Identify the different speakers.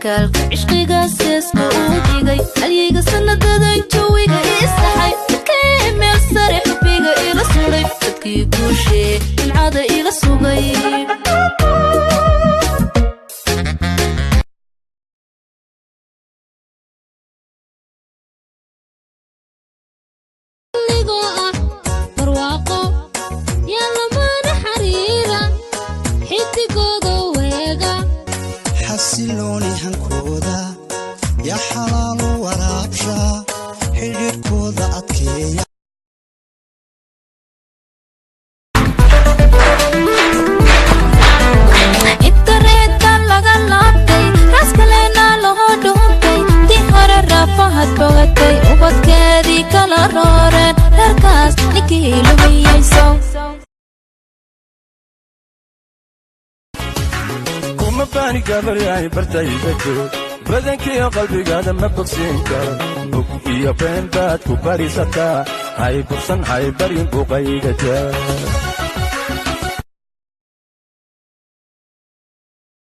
Speaker 1: Sarkaalka cishqiga seeska uu dhigay, halyayga sanadadan jawiga ii saxay, dadkee meel sare xubbiga ila suday, dadkii guushee nimcada ila sugay.
Speaker 2: Anigoo ah barwaaqo yaa lamaana xariira xidigooda weega.
Speaker 3: Xasilooni hankooda yaa xalaalu waraabsha, xidhiidhkooda adkeeya.
Speaker 1: Intareeta laga laabtay, raas kalena loo dhuuntay, tii hore raafahad bogatay, ubadkeedii kala rooreen, reerkaas ninkii lumiyeyso.
Speaker 4: Kuma baani gabaryahay bartayda joog, badankiyo qalbigaada ma bogsiin karo, bog iyo been baad ku barisataa. Hay bursan, hay baryin, buqayga jaa.